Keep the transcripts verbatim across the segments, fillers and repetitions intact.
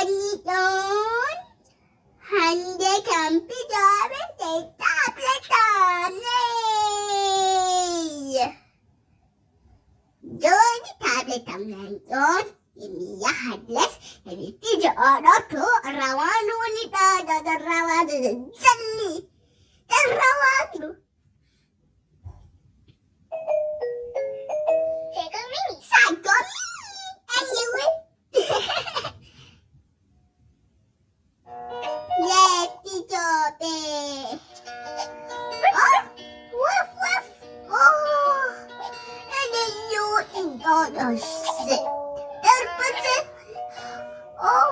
Ni ɗon hande kam pijooɓe sey tablet am. Yey! Jooni tablet am nan ɗon, emi yaha les, emi fijo oɗo to rawaandu woni ɗo, ɗo, ɗo rawaandu ɗo jalli. Ɗon rawaandu. Sagomi, sagomi, anyway. Yee, fijooɓe. Oh, wuf, wuf. Oh, eɗen yooɗi ɗo, ɗo set. Nder bote. Oh,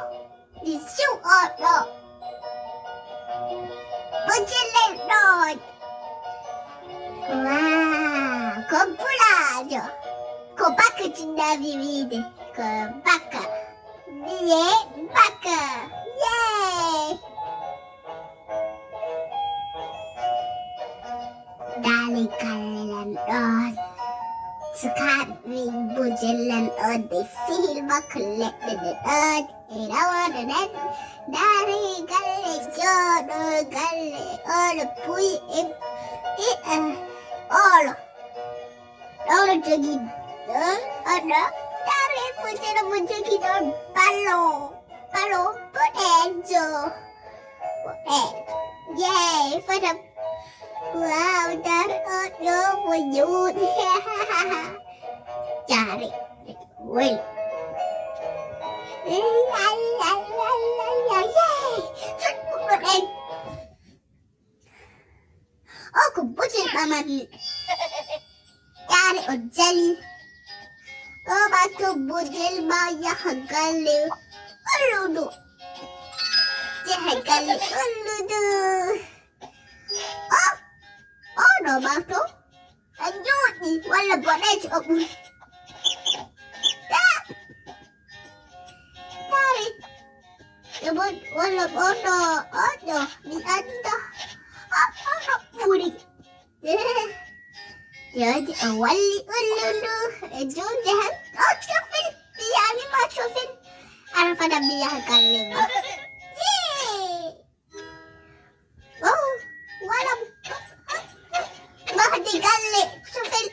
mi siw oɗo. Bote nder ɗon. Wow, ko pulaajo. Ko baka jinnabi wiide. Ko baka. Wiye baka. Yay! Daali galle lan ɗon. Sukaaɓe min bojel lan ɗon. Ɓe sihil makko leɗɗe ɗe ɗon. E rawaɗo nan. Daali galle jooɗo galle. Oɗo puyi e, e, eh, oolo. Ɗon o jogi ɗon, oɗo dari, mujino mo jogi ɗon ballo, ballo boɗeejo. Boɗeejo. Yey, fota. Wow, dar oɗo mo jooɗi. Jare. Wey. Ay, ay, ay, ay, ay, ay, yey. Fot ɗum ɗo ɗen. O ko bojel ɓamanmi. Yaare o jali. O ma to bojel ma yaha galle. Olludu. Yaha galle olludu. O, o no ma to. A jooɗi walla boɗeejo o ɓuri. Ta. Tari. Ebo wala bono ojo mi anda. Apa puri. Jadi awali ululu. Ejun jahan. Oh, chofin. Biyani ma chofin. Arafada biya kalima. Yee. Oh, wala. Mahdi galle. Chofin.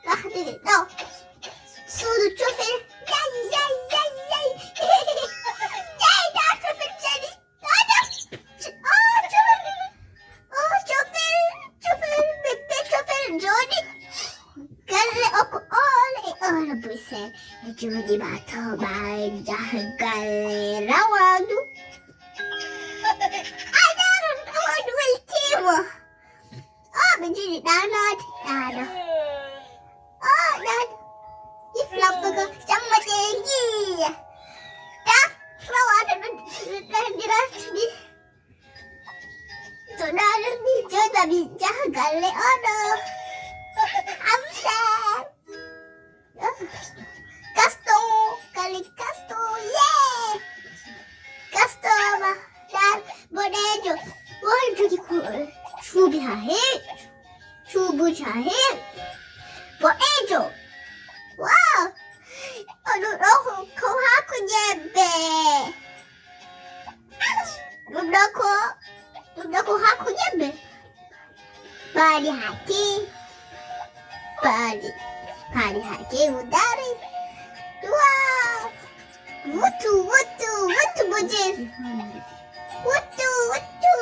Mahdi. No. Suudu cofel. Yay, yay, yay, yay. Yay, ndaa cofel jali. Ndaa, ndaa. Oh, cofel. Oh, cofel, cofel, bebbe cofel jooɗi. Galle o ko oolo e oolo buy sey. E jooɗi ma to ma en jaha galle rawaandu. A ndaara rawaandu weltiimo. Oh, ɓe njiɗi ɗaanaade, ɗaano. Oh, ɗaano. If lampugo jamma ɗe ngiya. Ta, rawaade ɗo, ɗo, ɗo, ɗo, ɗo, ɗo. To ɗaano ni, jooɗa mi jaha galle oɗo. Amsa. Kasto, kali kasto, yee! Kasto ma, dar, boɗeejo. Wol jogi ko, cuubi haa heewi. Cuubuji haa heewi. Boɗeejo. Wow! Oɗo ɗo ko, ko haako nyebbe. Ɗum ɗo ko, ɗum ɗo ko haako nyebbe. Paali hake. Paali. Paali hake udari. Wow. Wutu, wutu, wutu bujel. Wutu, wutu.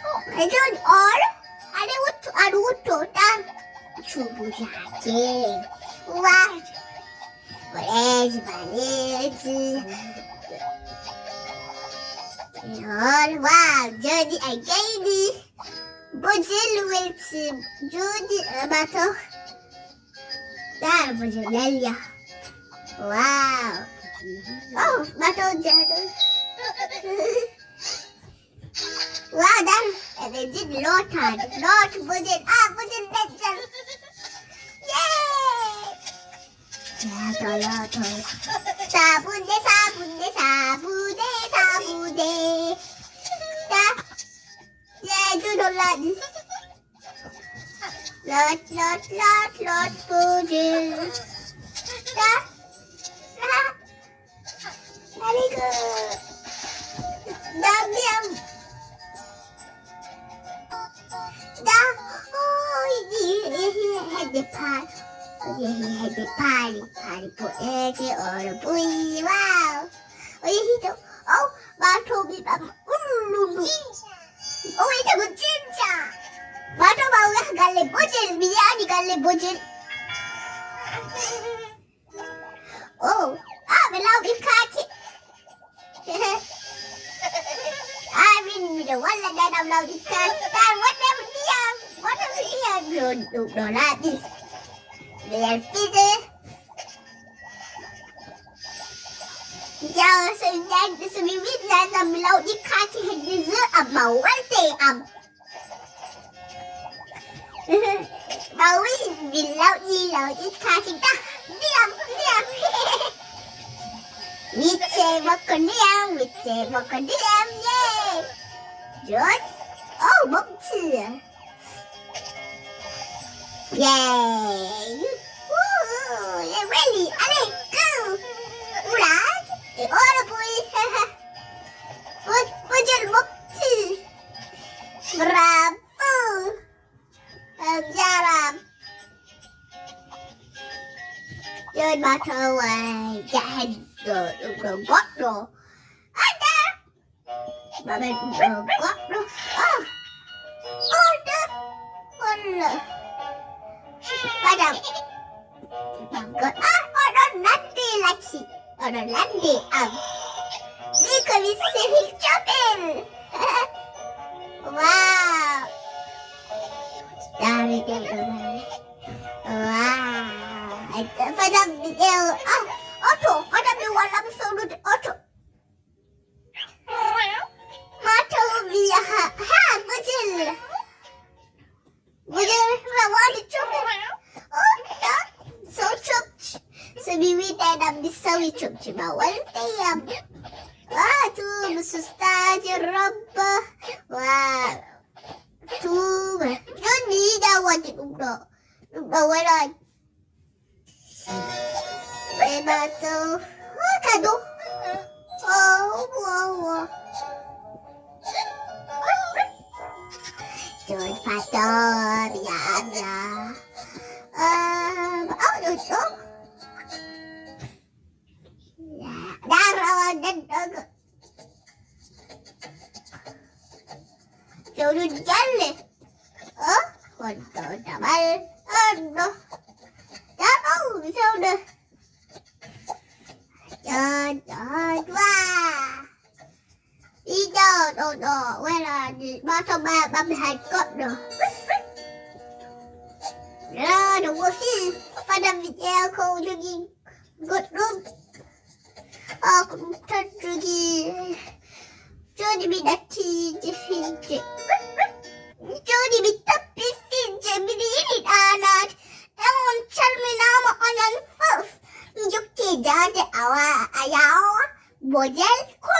Oh, I don't all. Aɗa wuttu, aɗa wuttu tan. Cuubuji hake. Wow. Boɗeeji, ɓaleeji. All, wow, jooɗi a gayni. Bojel welti, jooɗi e bato. Daar bojel lelya. Wow. Oh, bato jooɗi. Waa dan, eɓe njiɗi lootaade. Loot bojel, ah, bojel leggal. Yee! Looto, looto. Saabunde, saabunde, saabunde, saabunde. Ta. Yee, juuɗo laaɓi. Loot, loot, loot, loot bojel. Ta. Paali. O yehi hedde paali. Paali boɗeeje, oɗo buyi. Waaw. O yehi to. O, maa to ɓiɓɓam ullundu. O wiyata mo jinja. Maa to maa o yaha galle bojel. Mi yi'aani galle bojel. Oh, ah, ɓe lawɗi kaaki. Ah, min miɗo walla nde ɗam lawɗi kaaki. Tan wonde mo ndiyam, wonde mo ndiyam. Ɗum, ɗum ɗo laaɓi. Mi yaltide. Yaw, so mi nyaŋ-, so mi wiɗi nde ɗam mi lawɗi kaaki hedde jeu, amma walte am. Ɓawi mi lawƴi, lawƴi kaaki da. Ndiyam, ndiyam. Wicce makko ndiyam, wicce makko ndiyam, ye. Jooni, oh, mobti. Ye, wuu, ye weli, alay, go. Ɓuraade, e oɗo boyi. Bo-, bojel mobti. Bravo. On njaaraama. Jooni maa taw, eh, jahen ɗo, ɗum ɗo goɗɗo. Ada. Maa men ɗum ɗo goɗɗo. Oh. Oh, ɗo. Walla. Padam. Goɗɗo. Ah, oɗon nandi Laki. Oɗon nandi am. Ni ko mi sehi copel. Wow. Dami de ɗo mari. Wow. Fadam mi ƴeew. Ah, oto. Fadam mi walla mi sownude oto. Maa taw mi yaha. Ha, bojel. Bojel, ma wadi copel. Oh, ya. So copci. So mi wiɗe ɗam mi sawi copci ma walte yam. Wa, tu, mi sustaji robba. Wa, tu, ma. Jooni mi yiɗa waɗde ɗum ɗo. Ɗum ɗo wala. Ɓe bato. Wa, kado. Oh, wa, wa. Jooni fator, ya, ya. Ah, oh, ɗo, ɗo. Ya, ɗa rawa nden ɗo. Sewdu jalle. Oh, wonɗo damal. Wonɗo. Damal, sewdu. Jan, jan, wa. Ijo, ɗo, ɗo, wela ni. Maa to ɓa-, ɓami hay goɗɗo. Ya, no wosi. Fadam mi ƴeewa ko o jogii. Goɗɗum. Ah, ko ɗum tan jogii. Jooni mi natti fijde. Jooni mi tappi fijde, miɗo yiɗi ɗaanaade. E on calminaama onon fof. Mi jokki jaade awa, a yawa, bojel, ko